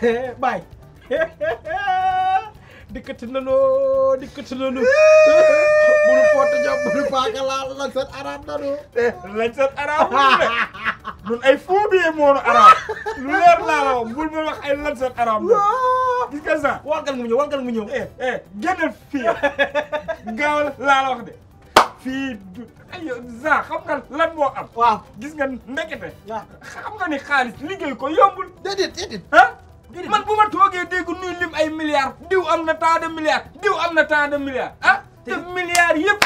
Baay dikkati nanu bulu foto job bulu paaka la set arab nanu lañ set arab ñun ay phobie moonu arab lu leer laa la wax bul ma wax ay lañ set arab gis nga ça walgal mu ñëw génnal fii gaaw laa la wax de fii ay za xam nga lan moo am waaw gis nga ndekete waaw xam nga ni xaalis liggéey ko yombul déedéet ah man bu ma toogee dégg nuy lim ay milliards diw am na tant de milliards diw am na tant de milliards ah te milliards yëpp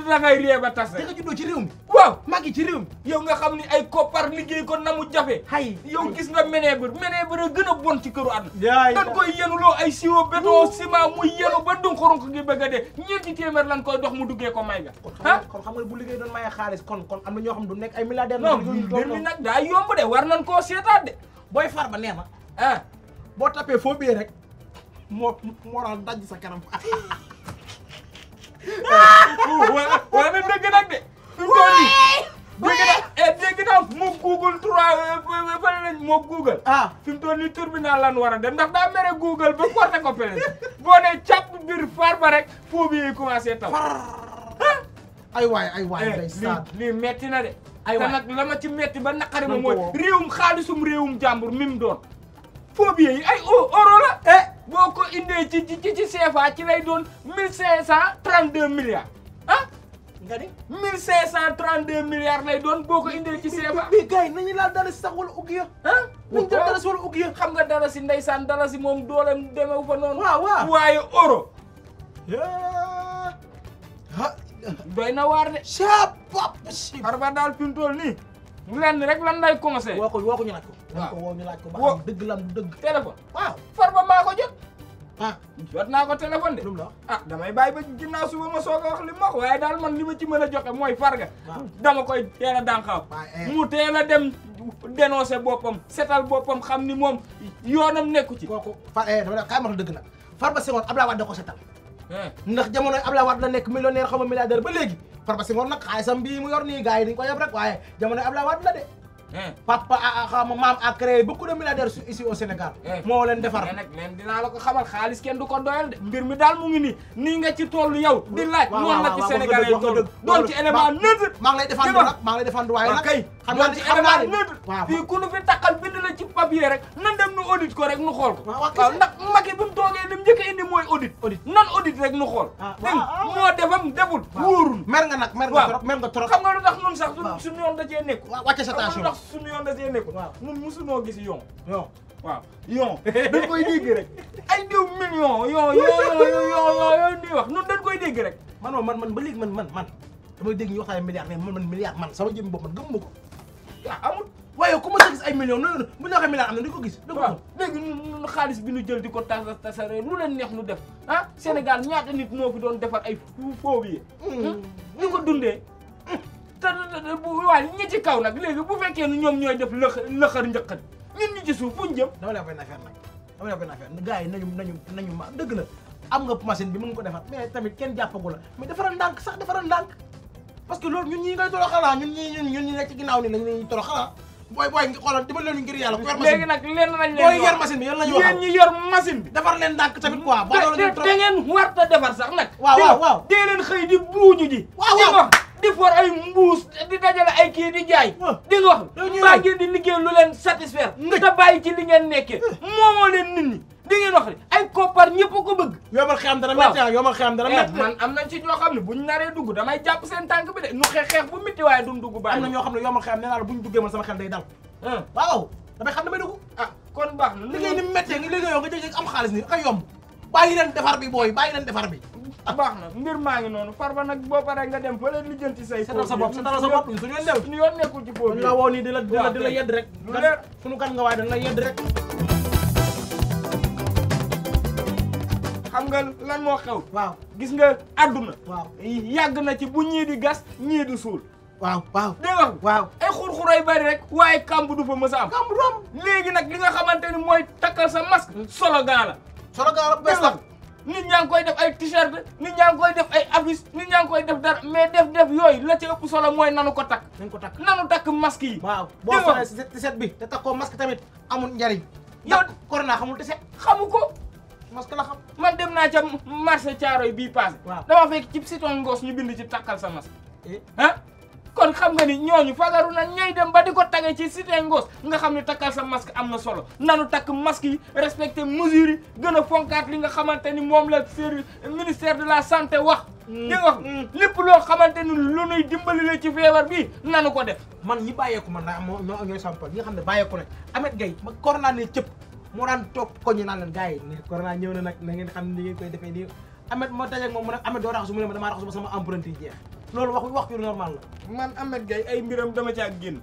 da ngay ree ba tas te nga juddoo ci réew mi waaw màggi ci réew mi yow nga xam ni ay koppar liggéey ko na mu jafe hay yow gis nga ménèbre a gën a bon ci këru àdduna yaay dañ koy yenuloo ay siwo béton ciment muy yenu ba dunxurunk gi bëgg a dee ñeenti téeméer lan koy dox mu duggee ko may ga kon xam nga bu liggéey doon maye xaalis kon am na ñoo xam du nekk ay milliardaire non mbir mi nag daa yomb de war nañ koo seetaat de booy Farba nee na ah boo tapee foo biyee rek moo dal daj sa kanam waa na dëgg nag de dégg naa moo Google 3 fan lañ moo Google fi mu toll nii tribunal lan war a dem ndax daa mere Google ba porté ko plainte boo ne càpp biir Farba rek foo bi yi commencé taw ay waay ndeysaan lii metti na de te nag la ma ci metti ba naqari ma mooy réewum xaalisum réewum jàmbur mi mu doon foo bi yi ay euro la boo ko indee ci CFA ci lay doon 1532 milliards ah nga ni 1532 milliards lay doon boo ko indee ci CFA bi gars yi nañu laal dara si sax wala ugg ya nañ jël dara si wala ugg ya xam nga dara si ndeysaan dara si moom dooleem demewu fa noonu waaw waaye euro doy na waar de Farba daal fi mu toll nii lenn rek lan lay conseil woo ko ñu laaj ko woo ñu laaj ko ba xam dëgg lan du dëgg téléphone waaw Farba maa ko jot jot naa ko téléphone de lu mu la damay bàyyi ba ginnaaw suba ma soog a wax li ma wax waaye daal man li ma ci mën a joxe mooy Farga dama koy teel a dànqaaw mu teel a dem dénoncer boppam setal boppam xam ni moom yoonam nekku ci kooku dama ne kaay ma dëgg nag Farba Senghor Abdoulaye Wade da ko setal ndax jamonoy Abdoulaye Wade la nekk millionnaire xaw ma milliardaire ba léegi Farba Senghor nag xaalisam bii mu yor nii gars yi dañ ko yeb rek waaye jamonoy Abdoulaye Wade la de papa maam a créé beaucoup de milliardaires ici au Sénégal moo leen defar nag leen dinaa la ko xamal xaalis kenn du ko doyal de mbir mi daal mu ngi nii nga ci toll yow di laaj noonu la ci Sénégal yi toll doon ci élément neutre maa ngi lay défendre waaye nag kay doon ci élément neutre fii ku nu fi takkal bind la ci papier rek nan dem nu audit ko rek nu xool ko waaw ndax Macky bi mu toogee li mu njëkk a indi mooy audit nan audit rek nu xool dégg moo defam deful wóorul mer nga trop xam nga lu tax nun sax suñu yoon da cee nekk wàcce sa tension suñu yoon da cee nekkul ñun mosunoo gis yon waaw yon dañ koy dégg rek ay diw million yooyu ñuy wax ñun dañ koy dégg rek man ba léegi man damay dégg ñu waxtaane milliard mais man milliard man sama jëmmi bopp man gëmuma ko amul waaye ku ma sa gis ay millions noonu bu ñu waxee milliard am na di ko gis waaw léegi ñun xaalis bi ñu jël di ko tasare lu leen neex nu def Sénégal ñaata nit moo fi doon defar ay faux billets ñu ko dundee te waaye ñi ci kaw nag léegi bu fekkee ni ñoom ñooy def lëxër njëkkat ñun ñi ci suuf fu ñu jëm dama lay wax benn affaire gars yi nañu ma dëgg la am nga machine bi mën ko defar mais tamit kenn jàppagu la mais defaral ndànk sax defaral ndànk parce que loolu ñun ñii ngay toroxal ñun ñi nekk ci ginnaaw ni lañuy toroxal booy nga xoolal dimbali leen ngir yàlla ku yor machine léegi nag leen lañ leen booy yor machine bi yéen lañu wax yéen ñi yor machine bi defar leen ndànk tamit quoi da ngeen war ta defar sax nag waaw dee leen xëy di buuñu ji waaw di for ay mbuus di dajale ay kii di jaay di nga wax baa ngeen di liggéey lu leen satisfaire te bàyyi ci li ngeen nekkee moomoo leen nit ñi di ngeen wax ay koppar ñëpp ko bëgg yomal xiyam dana métti man am nañ ci ñoo xam ne buñ naree dugg damay jàpp seen tànk bi de nu xeex bu métti waaye duñ dugg bàyyi am na ñoo xam ne yomal xiyam nee naa la buñ duggee man sama xel day dal waaw damay xam damay dugg kon baax na liggéey ni méttee nga liggéeyoo nga jëg am xaalis ni ak yomb bàyyi leen defar bi booy bàyyi leen defar bi baax na mbir maa ngi noonu Farba nag boo paree nga dem fële lijjanti say setal sa bopp suñu yoon nekkul ci foofu la woo nii di la yedd rek suñu gan nga waaye dañ la yedd rek xam nga lan moo xew waaw gis nga àdduna waaw yàgg na ci bu ñii di gas ñii di suul waaw dégg nga waaw ay xur-xuray bari rek waaye kamb du fa mës a am léegi nag li nga xamante ni mooy takkal sa masque slogan la bees la nit ñaa ngi koy def ay t-shirt nit ñaa ngi koy def ay affiche nit ñaa ngi koy def dara mais def yooyu la ci ëpp solo mooy nanu ko takk nanu takk masque yi waaw boo solee t-shirt bi te takkoo masque tamit amul njariñ yow corona xamul te set xamu ko masque la xam man dem naa ca marché Thiaroye bii passé dama fekk ci siton ngoos ñu bind ci takkal sa masque ah kon xam nga ni ñooñu fagaru na ñooy dem ba di ko tagee ci cité ngoos nga xam ne takkal sa masque am na solo nanu takk masque yi respecté mesures yi gën a fonkaat li nga xamante ni moom la série ministère de la santé wax di wax lépp loo xamante ni lu nuy dimbali la ci feebar bi nanu ko def man ñi bàyyeeku man daa ñooy sampal ñi nga xam ne bàyyeeku nag Ameth Gueye ma corona ne cëpp moo daan toog ko ñu naan leen gars yi ne corona ñëw na nag na ngeen xam ne ni ngeen koy defee nii Ameth moo dajeeg moom mu nag Ameth doo raxasu mu ne ma damaa raxasu ba sama empreinte yi jeex loolu wax yu normal la man Ameth Gueye ay mbiram dama caa génn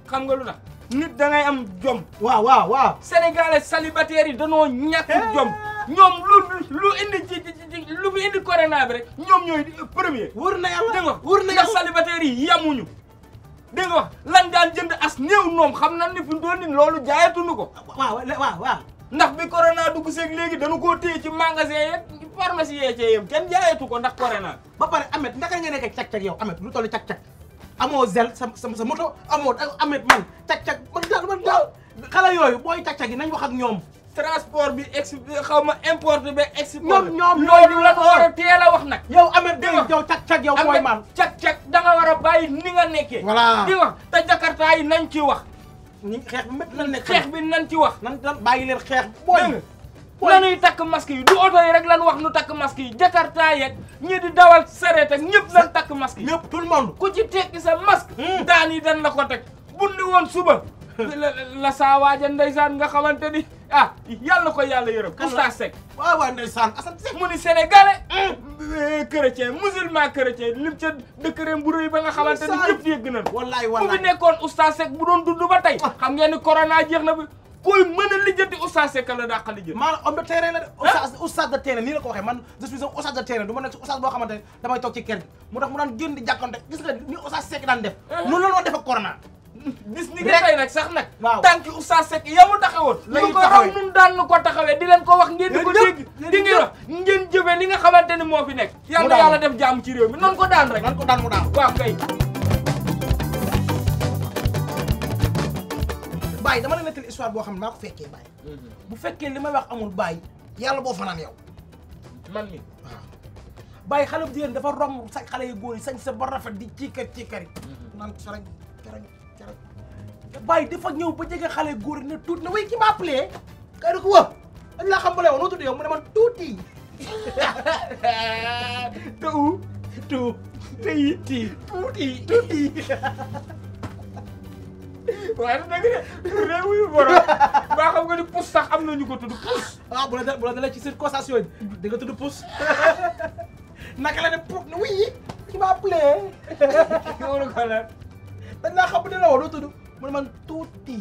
xam nga lu tax nit da ngay am jom waaw sénégalais célibataires yi danoo ñàkk jom ñoom lu indi ci lu fi indi corona bi rek ñoom ñooy premier wër na yàlla dégg nga wër na yàlla célibataires yi yamuñu dégg nga wax lan daan jënd as néew noom xam na ni fi mu doon ni loolu jaayatuñu ko waaw ndax bi corona dugg seeg léegi dañu koo téye ci magasin yeeg pharmacie yee cee yem kenn jaayatu ko ndax corona ba pare Ameth ndaka nga nekk cag-cag yow Ameth lu toll cag-cag amoo zel sa moto amoo Ameth man cag-cag man daal xale yooyu booy cag-cag yi nañ wax ak ñoom transport bi xaw ma importe ba export ñoom loolu la war a teel a wax nag yow Ameth Gueye yow cag-cag yow mooy man cag-cag da nga war a bàyyi ni nga nekkee voilà di wax te jakarta yi nañ ci wax ñi xeex bi métti lan nekk xeex bi nañ ci wax nan bàyyi leen xeex booy nanuy takk masque yi du oto yi rek lan wax nu takk masque yi jakarta yeeg ñi di dawal sareet ak ñëpp lan takk masque yi ñëpp tout le monde ku ci tekki sa masque daan yi dan la ko teg bundi woon suba la saa waaja ndeysaan nga xamante ni yàlla ko yàlla yërëm Oustaz Seck waaw ndeysaan Assane Seck mu ni sénégalais chrétien musulman chrétien lim ca dëkkëreem bu rëy ba nga xamante ni ñëpp yëgg nañ wallaay bu fi nekkoon Oustaz Seck bu doon dund ba tey xam ngeen ni corona jeex na bi koy mën a lijjanti Oustaz Seck la dàq lijjanti maanaam homme de terrain la de oustaz de terrain nii la ko waxee man je suis un oustaz de terrain du ma nekk si oustaz boo xamante ne damay toog ci kër gi mu tax mu daan génn di jàkkonte gis nga ni Oustaz Seck daan def noonu la doon def ak corona bis ni nga tey nag sax nag waaw tànki Oustaz Seck yamu taxawoon lañuy ko raw nun daan nu ko taxawee di leen ko wax ngeen di ko dégg di ngi wax ngeen jëfee li nga xamante ni moo fi nekk yàlla def jàmm ci réew mi noonu ko daan rek nan ko daan mu daan waaw kay Baye dama la nettali histoire boo xam ne maa ko fekkee Baye bu fekkee li may wax amul Baye yàlla boo fanaan yow man mi waaw Baye xale bu jigéen dafa romb sax xale yu góor yi sañ sa ba rafet di ciikar yi naan carañ Baye dafa ñëw ba jege xale yu góor yi ne tuuti na way ki ma appelé kay di ko wë dañ laa xam ba leewoon noo tudd yow mu ne man tuuti tuuti waaye nag réew yu borom baa xam nga ni pousse sax am na ñu ko tudd pousse bu la dalee ci circonstance yooyu di nga tudd pousse naka la ne pour ne oui ki ma appelé wóoru ko la dañ laa xam bu ne la woon noo tudd mu ne man tuuti